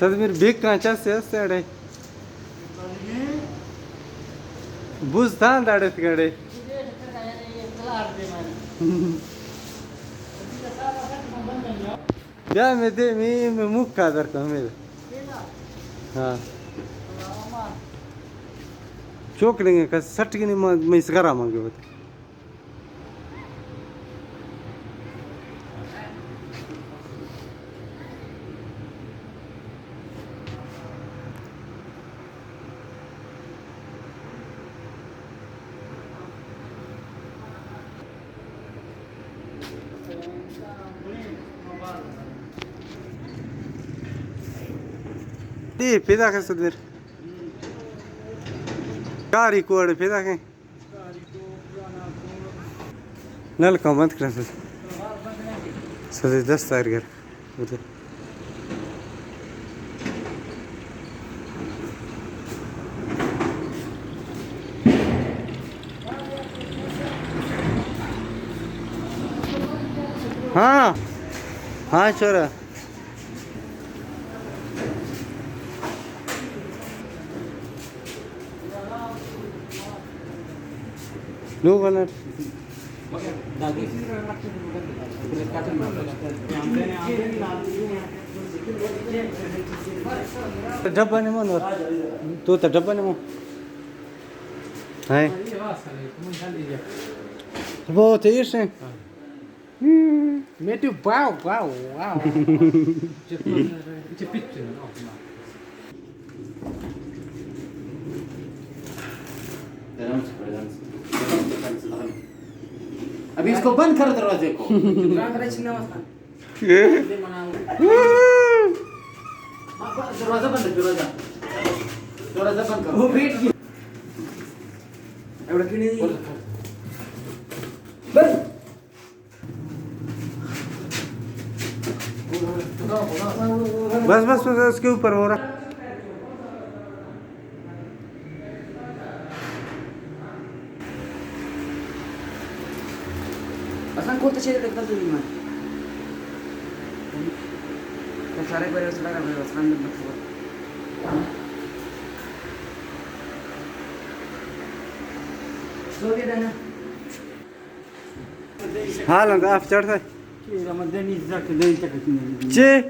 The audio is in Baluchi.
صدمیر بیگ کانچا سے است اڑے۔ بوز تان داڑت گڑے۔ بیا میں دے، میں، میں موک کا در کن میں۔ ہاں۔ چوک نہیں کہ سٹ کے نہیں، میں، میں اس گھر آ مانگے بتا۔ اے پیدا کن صدمیر۔ کاری کوڑ پیدا کن۔ نل کن بند کن۔ سزے دست آئر گر۔ ہاں۔ ہاں، چھورا۔ لوگ والا۔ ڈبہ نمو نور۔ تو تا ڈبہ نمو۔ ہائے۔ بہت ایش ہے۔ میٹو، واو، واو، واو۔ ابھی اس کو بند کرو دروازے کو۔ دروازہ بند ہے، دروازہ۔ دروازہ بند کرو۔ وہ بیٹھ گیا۔ بند۔ بس، بس، بس، اس کے اوپر ہو رہا۔ اصلاً کول تو چیرے لگتا تو نہیں مان۔ تو سارے کو اس لگا، اصلاً مطلب۔ سو گیا نا۔ حال انت آف چڑھتا۔ چے؟